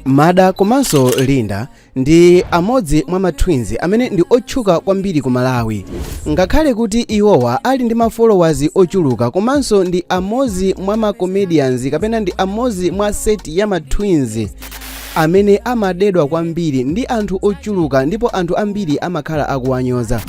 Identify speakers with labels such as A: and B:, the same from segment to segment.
A: Mada komanso Linda ndi amodzi mwa ma twins amene ndi otchuka kwambiri ku Malawi. Ngakhale kuti iwowa ali ndi ma followers ochuluka, komanso ndi amodzi mwa ma comedians kapena ndi amodzi mwa set ya ma twins amene amadedwa kwambiri ndi anthu ochuluka, ndipo anthu ambiri amakhala akuwanyoza.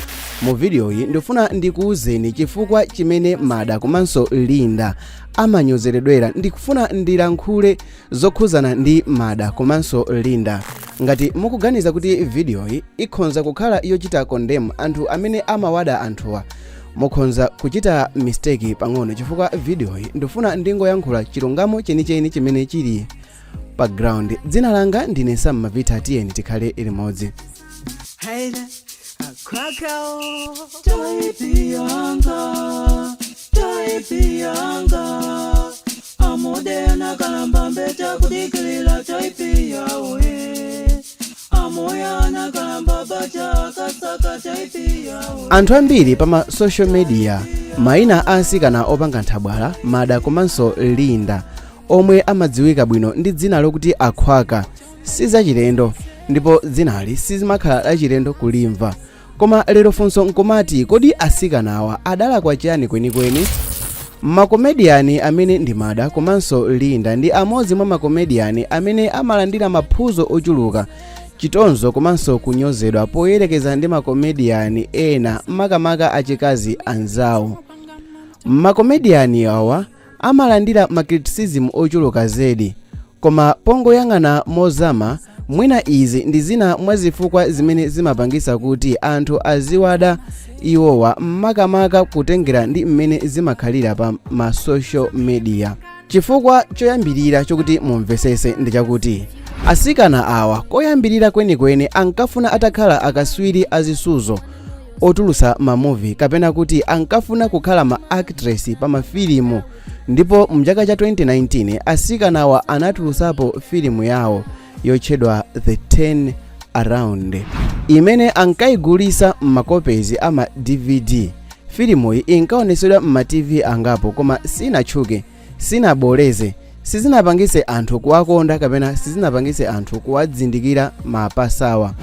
A: Mu videoyi ndifuna ndikuwuzeni chifukwa chimene Mada komanso Linda amanyozeredwera. Ndikufuna ndilankhule zokhuzana ndi Mada komanso Linda. Ngati mukuganiza kuti videoyi ikhonza kukhala yochita condemn anthu amene amawada anthuwa, mukhonza kuchita mistake pang'ono, chifukwa videoyi ndifuna ndingoyankhula chilungamo chenicheni chimene chili pa ground. Dzina langa ndine Sam Mavita, tiyeni tikhale limodzi.
B: Hey, Krakow, type yanga, type yanga, amodena kalamba mbeta kudikilila type yawe, amoyana kalamba bacha kasaka type yawe.
A: Anthu ambiri pa ma social media, mayina a asikana opanga nthabwala Mada komanso Linda, omwe amadziwika bwino ndi dzina lokuti Akhwaka, sizachilendo, ndipo dzinali sizimakhala lachilendo kulimva. Koma lero funso nkumati, kodi asikanawa adalakwa chiyani kwenikweni? Makomediyani amene ndi Mada komanso Linda ndi amodzi mwa makomediyani amene amalandira maphuzo ochuluka, chitonzo komanso kunyozedwa poyerekeza ndi makomediyani ena, makamaka achikazi anzawo. Makomediyani awa amalandira ma criticism ochuluka zedi, koma pongoyang'ana mozama, mwina izi ndi zina mwa zifukwa zimene zimapangisa kuti anthu aziwada iwowa, makamaka kutengera ndi mmene zimakhalira pa ma social media. Chifukwa choyambirira chokuti mumvesese ndi chakuti asikana awa koyambirira kwenikweni ankafuna atakhala akaswiri azisuzo otulusa ma movie, kapena kuti ankafuna kukhala ma actress pa mafilimu. Ndipo mchaka cha 2019 asikanawa anatulusapo filimu yawo yotchedwa The Turn Around, imene ankayigulisa m'ma copies ama DVD. Filimuyi inkaonesedwa m'ma TV angapo, koma sinatchuke, sinaboleze, sizinapangise anthu kuwakonda kapena sizinapangise anthu kuwadzindikira mapasawa.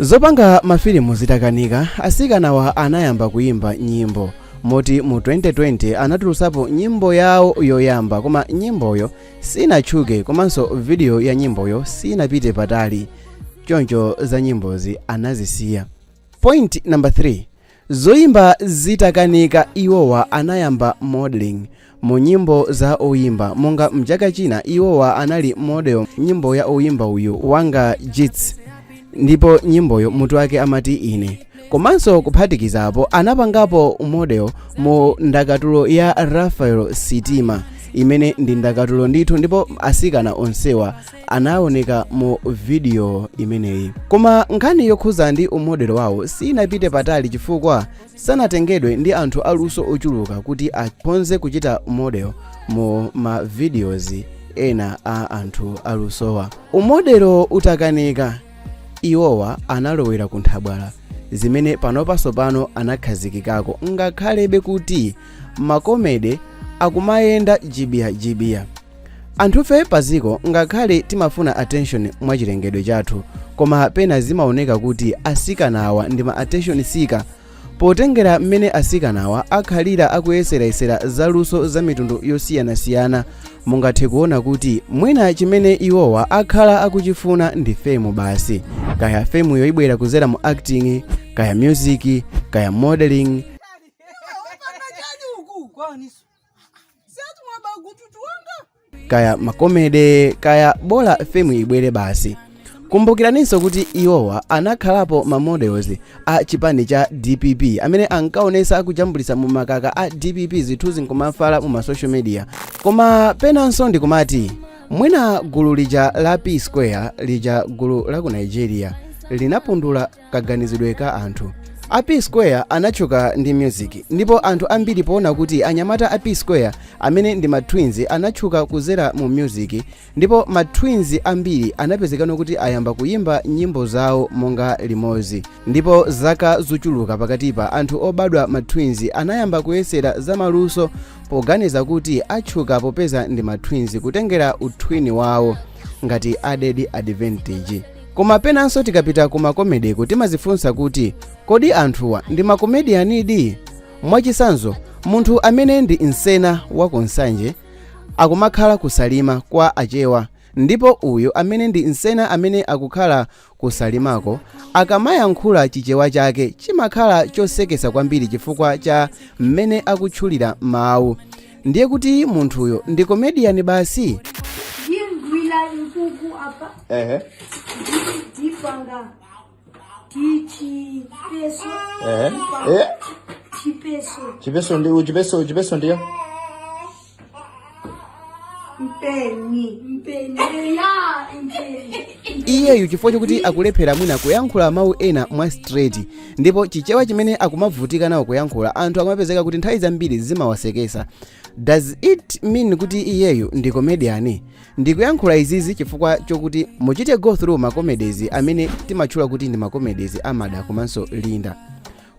A: Zopanga mafilimu zitakanika, asikanawa anayamba kuyimba nyimbo, moti mu 2020 anatulusapo nyimbo yawo yoyamba, koma nyimboyo sinatchuke komanso video ya nyimboyo sinapite patali, choncho za nyimbozi anazisiya. Point number 3: zoyimba zitakanika, iwowa anayamba modeling mu nyimbo za oyimba. Monga mchaka china iwowa anali model nyimbo ya oyimba uyu Wanga Jits, ndipo nyimboyo mutu wake amati Ine. Komanso kuphatikizapo, anapangapo model mu ndakatulo ya Rafael Sitima, imene ndi ndakatulo ndithu, ndipo asikana onsewa anaoneka mu video imeneyi. Koma nkhani yokhuza ndi umodelo wawo sinapite patali chifukwa sanatengedwe ndi anthu aluso ochuluka kuti akhonze kuchita model mu ma videos ena a anthu alusowa. Umodelo utakanika, iwowa analowera ku nthabwala, zimene panopanso pano anakhazikikako, ngakhalebe kuti ma comedy akumayenda jibiyajibiya. Anthufe paziko, ngakhale timafuna attention mwachilengedwe chathu, koma pena zimaoneka kuti asikanawa ndi ma attention seeker. Potengera mmene asikanawa akhalira akuyeserayesera zaluso za mitundu yosiyanasiyana, mungathe kuona kuti mwina chimene iwowa akhala akuchifuna ndi fame basi, kaya fameyo ibwera kuzera mu acting, kaya music, kaya modeling.
B: Chani uku kwaniso siati mwabagututu wanga?
A: Kaya ma comedy, kaya bola fame ibwere basi. Kumbukiraninso kuti iwowa anakhalapo ma models a chipani cha DPP, amene ankaonesa akujambulisa mu makaka a DPP, zithunzi nkumafala mu ma social media. Koma penanso ndikumati mwina gulu lija la P Square lija, gulu la ku Nigeria, linapundula kaganizidwe ka anthu. A P Square anatchuka ndi music, ndipo anthu ambiri poona kuti anyamata a P Square amene ndi ma twins anatchuka kuzera mu music, ndipo ma twins ambiri anapezekano kuti ayamba kuyimba nyimbo zawo monga limodzi. Ndipo zaka zochuluka pakatipa, anthu obadwa ma twins anayamba kuyesera zamaluso poganiza kuti atchuka popeza ndi ma twins, kutengera u twin wawo. Ngati added advantage. Koma penanso tikapita ku makomedeko timazifunsa kuti kodi anthuwa ndi makomedianidi? Mwachitsanzo, munthu amene ndi msena wa kuNsanje akumakhala kuSalima kwa Achewa, ndipo uyu amene ndi msena amene akukhala kuSalimako akamayankhula Chichewa chake chimakhala chosekesa kwambiri chifukwa cha mmene akutchulira mawu. Ndiye kuti munthuyo ndi komediyani basi?
C: Ndingwila nkuku apa.
D: Ehe.
C: Ndipanga ndichipeso.
D: Ehe. Eh.
C: Chipeso.
D: Chipeso ndi chipeso, chipeso ndiyo.
C: Mpeni, mpeni ya mpeni.
A: Iyeyu chifukwa chokuti akulephera mwina kuyankhula mawu ena mwa straight, ndipo Chichewa chimene akumavutika nawo kuyankhula anthu akumapezeka kuti nthawi zambiri zimawasekesa, does it mean kuti iyeyu ndi comedian? Ndikuyankhula izizi chifukwa chokuti muchite go through ma comedies amene timatchula kuti ndi ma comedies a Mada komanso Linda.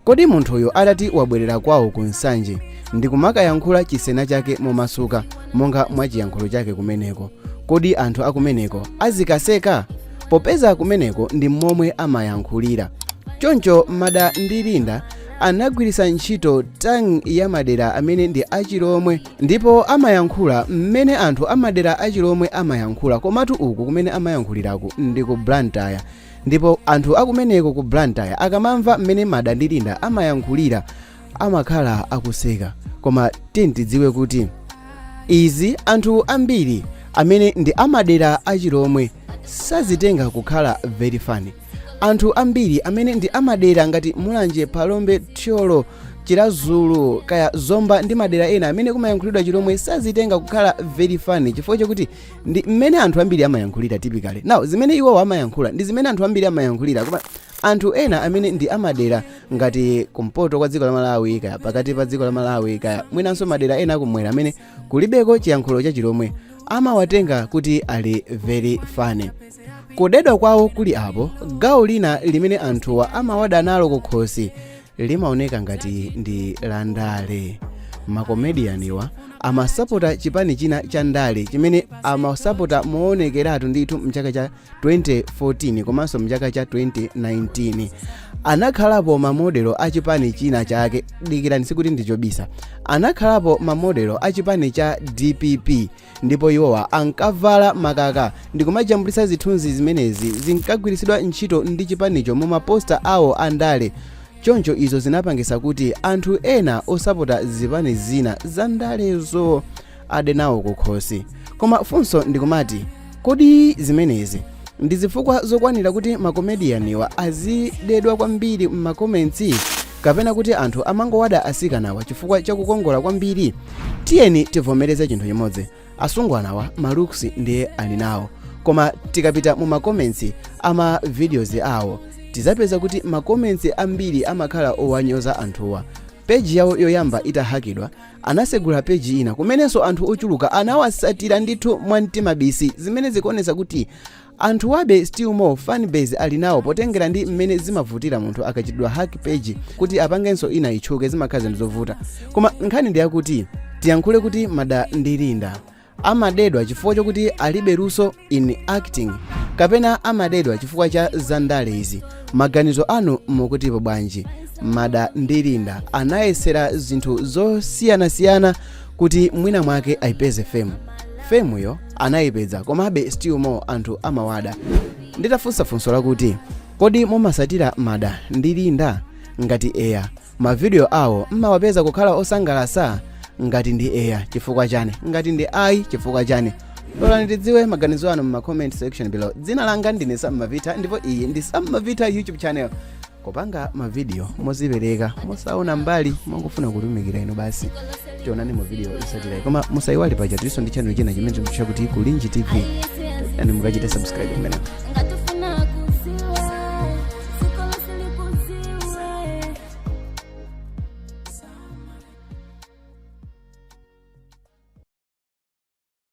A: Kodi munthuyo atati wabwerera kwawo ku Nsanje ndikumakayankhula Chisena chake momasuka monga mwachiyankhulo chake kumeneko, kodi anthu akumeneko azikaseka? Popeza kumeneko ndi momwe amayankhulira. Choncho Mada ndi Linda anagwiritsa ntchito tongue ya madera amene ndi Achilomwe, ndipo amayankhula mmene anthu amadera Achilomwe amayankhula. Komatu uku kumene amayankhuliraku ndi ku Blantyre, ndipo anthu akumeneko ku Blantyre akamamva mmene Mada ndi Linda amayankhulira amakhala akuseka. Koma tidziwe kuti izi anthu ambiri amene ndi amadera Achilomwe sazitenga kukhala very funny. Anthu ambiri amene ndi amadera ngati Mulanje, Phalombe, Thyolo, Chiradzulu, kaya Zomba ndi madera ena amene kumayankhulidwa Chilomwe sazitenga kukhala very funny chifukwa chokuti ndi mmene anthu ambiri amayankhulira typically. Now zimene iwowo amayankhula ndi zimene anthu ambiri amayankhulira, koma anthu ena amene ndi amadera ngati kumpoto kwa dziko la Malawi, kaya pakati pa dziko la Malawi, kaya mwinanso madera ena akumwera amene kulibeko chiyankhulo cha Chilomwe amawatenga kuti ali very funny. Kudedwa kwawo kuli apo, gawo lina limene anthuwa amawada nalo kukhosi limaoneka ngati ndi la ndale. Makomediyaniwa amasapota chipani china cha ndale chimene amasapota moonekeratu ndithu mchaka cha 2014 komanso mchaka cha 2019. Anakhalapo mamodelo a chipani china chake. Dikirani, sikuti ndichobisa. Anakhalapo mamodelo a chipani cha DPP, ndipo iwowa ankavala makaka ndikumajambulitsa zithunzi zimenezi zinkagwiritsidwa ntchito ndi chipanicho mu maposta awo andale. Choncho izo zinapangisa kuti anthu ena osapota zipani zina za ndalezo ade nawo kukhosi. Koma funso ndikumati, kodi zimenezi ndi zifukwa zokwanira kuti makomediyaniwa azidedwa kwambiri m'ma comments, kapena kuti anthu amangowada asikanawa chifukwa chakukongola kwambiri? Tiyeni tivomereze chinthu chimodzi: asungwanawa ma looks ndiye ali nawo. Koma tikapita mu ma comments ama videos awo tizapeza kuti ma comments ambiri amakhala owanyoza anthuwa. Peji yawo yoyamba itahakidwa, anasegula peji ina kumenenso anthu ochuluka anawasatira ndithu mwamtima bisi, zimene zikuonesa kuti anthu wabe still more fan base ali nawo, potengera ndi mmene zimavutira munthu akachitidwa hack page kuti apangenso ina itchuke, zimakhala zinthu zovuta. Koma nkhani ndi yakuti tiyankhule kuti Mada ndi Linda amadedwa chifukwa chokuti alibe luso in acting, kapena amadedwa chifukwa cha zandale izi? Maganizo anu mukutipo bwanji? Mada ndi Linda anayesera zinthu zosiyanasiyana kuti mwina mwake ayipeze fame. Fameyo anayipeza, komabe still more anthu amawada. Nditafunsa funso lakuti kodi mumasatira Mada ndi Linda? Ngati eya, mavidiyo awo mmawapeza kukhala osangalasa? Ngati ndi eya, chifukwa chani? Ngati ndi ayi, chifukwa chani? Lolani tidziwe maganizo anu mu comment section below. Dzina langa ndine Sam Mavita, ndipo iyi ndi Sam Mavita YouTube channel, kupanga mavidiyo mozipereka, mosaona mbali, mongofuna kutumikira inu basi. Tionane mu video yotsatirayi. Koma musayiwale, paja tilinso ndi channel china chimene tikutcha kuti Kulinji TV, and mukachite subscribe kumeneko.